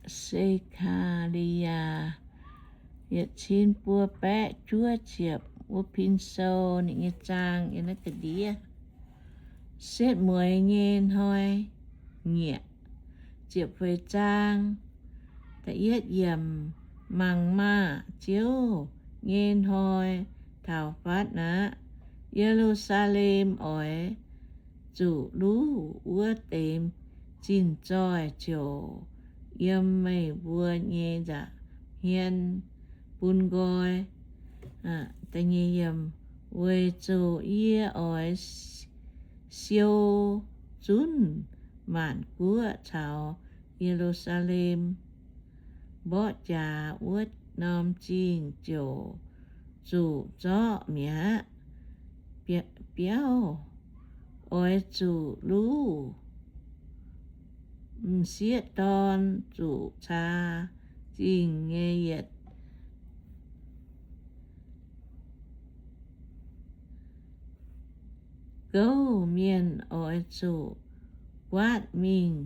Se^kaa^li^yaa yietc cin buo baeqv juov ziepc wuov pin sou ninh nyei zaang yiem naaiv ga'ndiev. Setv Mueiz Nyei Hnoi Nyiec, ziepc feix zaang, da'yietv yiemc. Mangc maah! Ziouv nyei hnoi taux fatv aqv. Ye^lu^saa^lem oix zuqc luv. Wuov deix zinh zoih ziouc yiem meih mbuo nyei nza'hmien bun nqoi. Weic zuqc yie oix siou zunv maanc guoqv caux Ye^lu^saa^lem. Mborqv jaax wuov norm zingh ziouc zuqc zorqv mi'aqv. Biauv oix zuqc luv. M'sieqv dorn zuqc caa zingh nyei yietc gouv. Mienh oix zuqc guaatv mingh,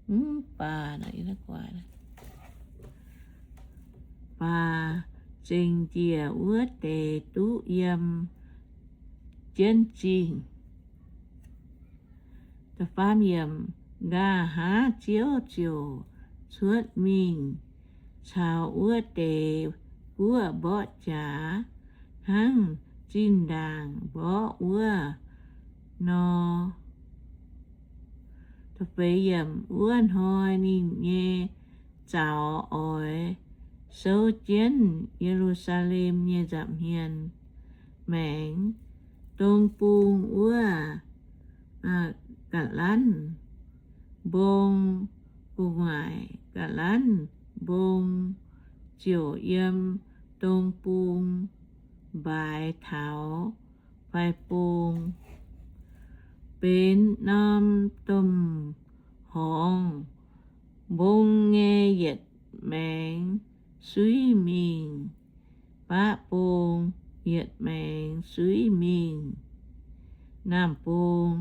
mv baac, baac zengc njiec wuov deix duqv yiem jienv zingh. Nqa'haav Ziouv ziouc cuotv mingh caux wuov deix guoqv mborqv jaax hnangv zinh ndaangc mborqv wuov nor. Wuov hnoi ninh nyei zaux oix souv jienv Ye^lu^saa^lem nyei nza'hmien maengx. Dong bung wuov ga'lanv mbong, gu'nguaaic ga'lanv mbong ziouc yiem dong bung mbaaix taux fai bung, benx norm domh horngz. Mbong nyei yietc maengx suiv mingh, baqv bung yietc maengx suiv mingh, naamh bung.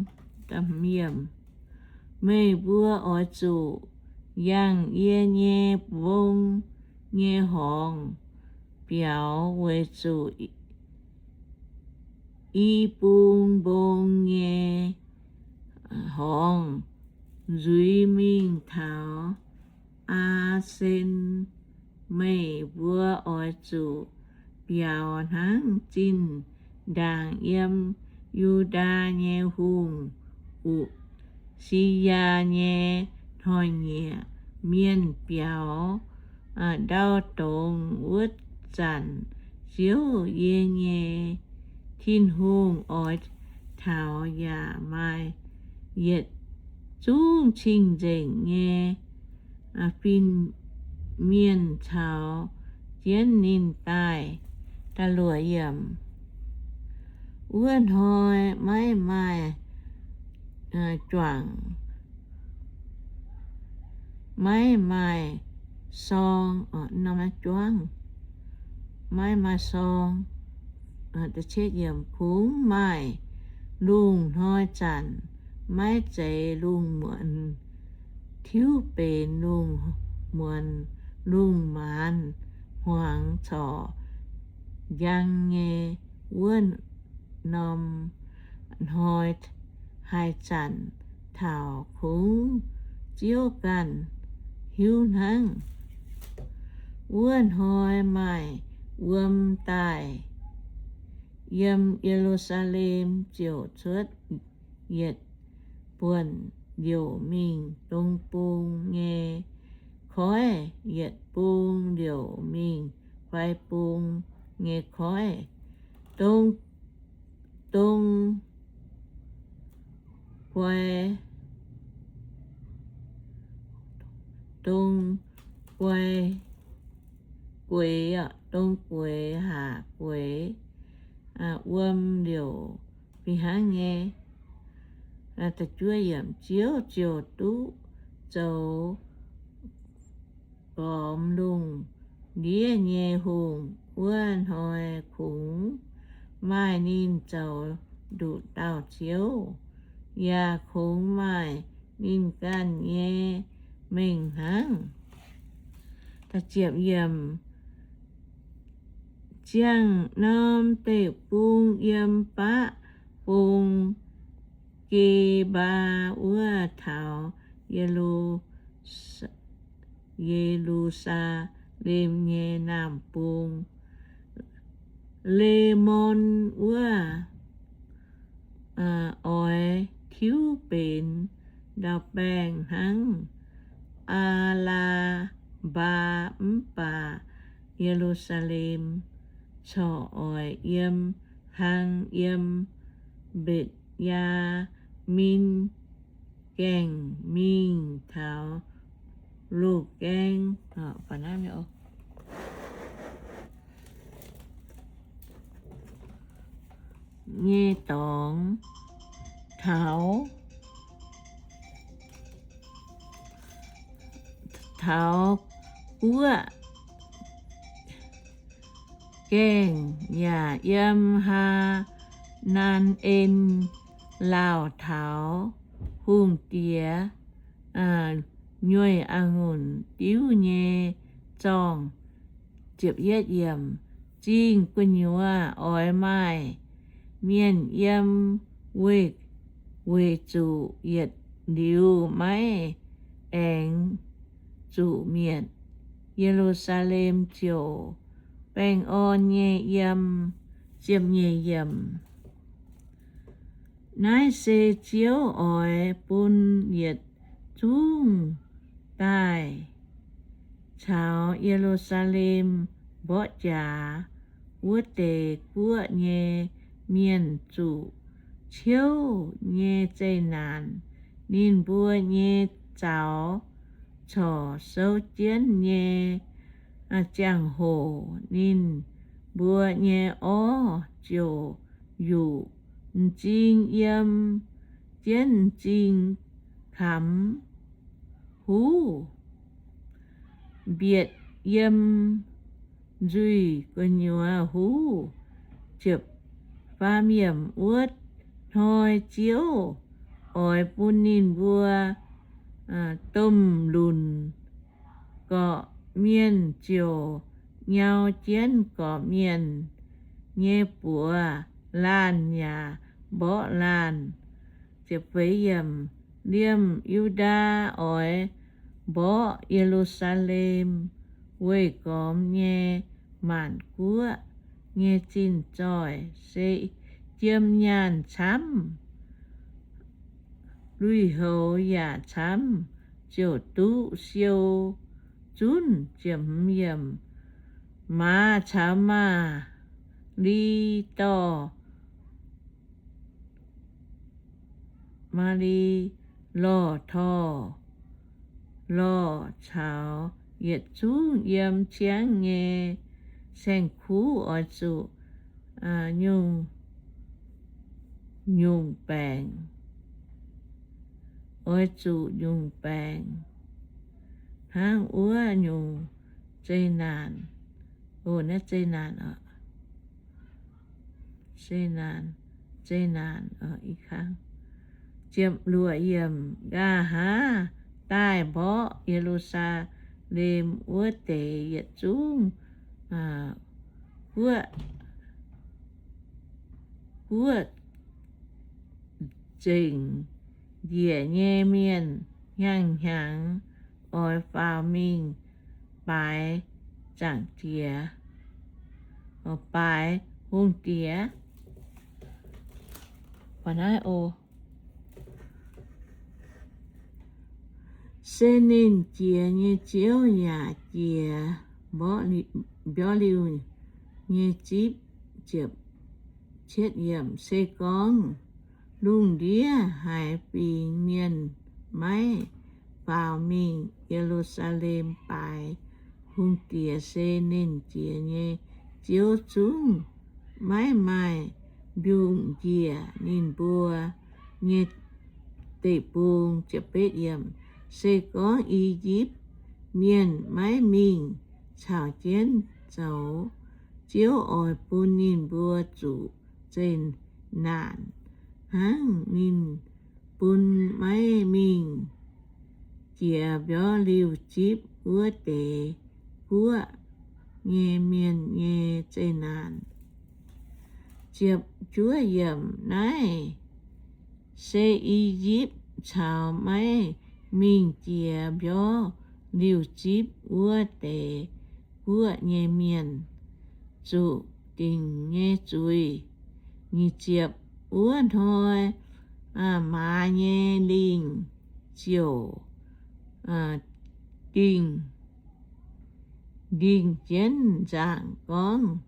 Meih mbuo oix zuqc yangh yie nyei mbong nyei horngz biaux, weic zuqc i bung mbong nyei horngz nzuiz mingh taux Aa^sen. Meih mbuo oix zuqc biaux hnangv zinh ndaangc yiem Yu^ndaa nyei hungh, U^si^yaa, nyei hnoi-nyieqc mienh biaux ndau dongz wuov zanc. Ziouv, yie nyei Tin-Hungh, oix taux yaac maaih yietc zungv cing-nzengc nyei fin-mienh caux jienv ninh daaih. Wuov hnoi maiv maaih juangc, maiv maaih sorng, juangv, maiv maaih sorng. Kungx maaih lungh hnoi zanc, maiv zeiz lungh muonz, tiuv benx lungh muonz, lungh maanz hmuangx corc njang nyei. Wuov norm hnoi haih zanc taux kungx Ziouv ganh hiuv hnangv. Wuov hnoi maaih wuom daaih yiem Ye^lu^saa^lem ziouc cuotv yietc buonc liouc mingh dong bung nyei koiv, yietc bung liouc mingh fai bung nyei koiv. Dong, dong guei, dong guei, gueix, dong gueix haac gueix wuom liouc fih hnangv nyei. Ziouv ziouc duqv zoux gormx lungh ndiev nyei hungh. Wuov hnoi kungx maaih ninh zoux nduqc dauh ziouv, yaac kungx maaih ninh ganh nyei mengh hnangv. Ziepc yiemc, ziangh norm deic-bung yiem baqv bung Ge^mbaa wuov taux Ye^lu- Ye^lu^saa^lem nyei naamh bung, Lemon wuov oix tiuv benx ndau-baengh hnangv Aa^laa^mbaa, mv baac Ye^lu^saa^lem corc oix yiem hlang yiem Mbe^yaa^min Gaengh mingh taux loz-gaeng nyei dorngx, taux, taux guoqv gaengh yaac yiem Haa^naan En lauh taux hungh diex nyueic a'ngunc diuv nyei zorngh. Zingh gu'nyuoz oix maaih mienh yiem, weic, weic zuqc yietc liuz maiv aengx zuqc mietc. Ye^lu^saa^lem ziouc baengh orn nyei yiem. Ziepc nyeic yiemc. Naaiv se Ziouv oix bun yietc zungv daaih caux Ye^lu^saa^lem mborqv jaax wuov deix guoqv nyei mienh zuqc ciouv nyei zeqc naanc. Ninh mbuo nyei zaux corc souv jienv nyei ziangh hoc, ninh mbuo nyei orv ziouc yuqc m'zing yiem jienv m'zing kamx huv, mbietc yiem nzuih gu'nyuoz huv. Faam yiemc. Wuov hnoi Ziouv oix bun ninh mbuo domh lunc gorqv mienh ziouc nyau jienv gorqv mienh nyei buoz laanh yaac mborqv laanh. Liemh Yu^ndaa oix mborqv Ye^lu^saa^lem, weih gormx nyei maanc guoqv nyei zinh zoih se jiem nyaanh camv, lui-houx yaac camv, ziouc duqv siou zunv. Maaz caux maaz-li dorh, maaz-li lorh torh lorh caux yietc zungv yiem ciangv nyei saeng-kuv oix zuqc nyungc, nyungc baengc, oix zuqc nyungc baengc hnangv wuov nyungc zeqc naanc. O, naaiv zeqc naanc oc. Zeqc naanc, zeqc naanc oc. Ziepc luoqc yiemc. Nqa'haav daaih mborqv Ye^lu^saa^lem wuov deix yietc zungv guoqv, guoqv zengc njiec nyei mienh hnyangx-hnyangx oix faaux mingh baaix Zaangc Diex, baaix Hungh Diex. Se nernh Jiex nyei Ziouv yaac jiex mbiauv liuh nyei zipv. Se gorngv lungh ndiev haaix fingx mienh maiv faaux mingh Ye^lu^saa^lem baaix Hungh Diex, se nernh Jiex nyei Ziouv zungv maiv maaih mbiungc njiec ninh mbuo nyei deic-bung. Se gorngv I^yipv Mienh maiv mingh caux jienv zoux, Ziouv oix bun ninh mbuo zuqc zeqc naanc hnangv ninh bun maiv mingh jiex mbiauv liuh zipv wuov deix guoqv nyei mienh nyei zeqc naanc. Ziepc juov yiemc. Naaiv se I^yipv caux maiv mingh jiex mbiorv liuh zipv wuov deix guoqv nyei mienh zuqc dingc nyei zuiz. Nyic ziepc. Wuov hnoi maaz nyei lingh ziouc dingh, ndingh jienv nzaangc gorngv,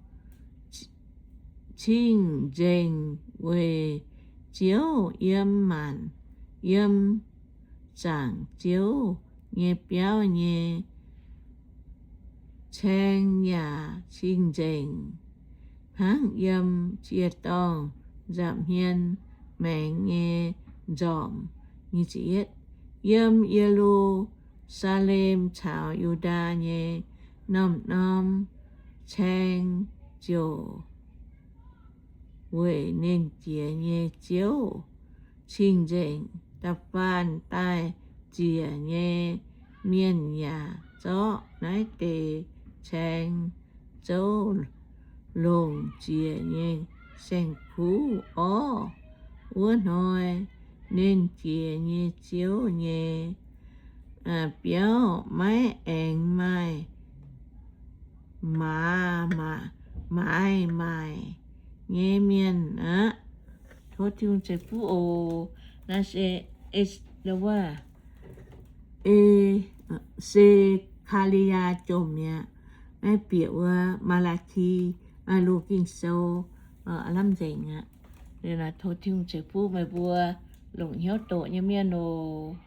Cing-nzengc weic Ziouv yiem maanc, yiem zaangc Ziouv nyei biauv nyei caeng yaac cing-nzengc, hnangv yiem ziec-dorngh nza'hmien maengx nyei nzormc. Yiem Ye^lu^saa^lem caux Yu^ndaa nyei norm-norm caeng ziouc weic Nernh Jiex nyei Ziouv cing-nzengc. Da'faanh daaih ziec nyei mienh yaac zorqv naaiv deix caeng zouv longc ziec nyei saeng-kuv orv. Wuov hnoi Nernh Jiex nyei Ziouv nyei biauv maiv aengx maaih maaiz, maaiz maaic nyei mienh aqv. Tov Tin-Hungh ceix fuqv oc. Naaiv se, wuov, E, Se^kaa^li^yaa jomc mi'aqv. Naaiv bieqc wuov Maa^laa^ki, Luoqc Ging-Sou, aav lamh nzengc aqv. Tov Tin-Hungh ceix fuqv meih mbuo longc hnyouv doqc nyei mienh oc.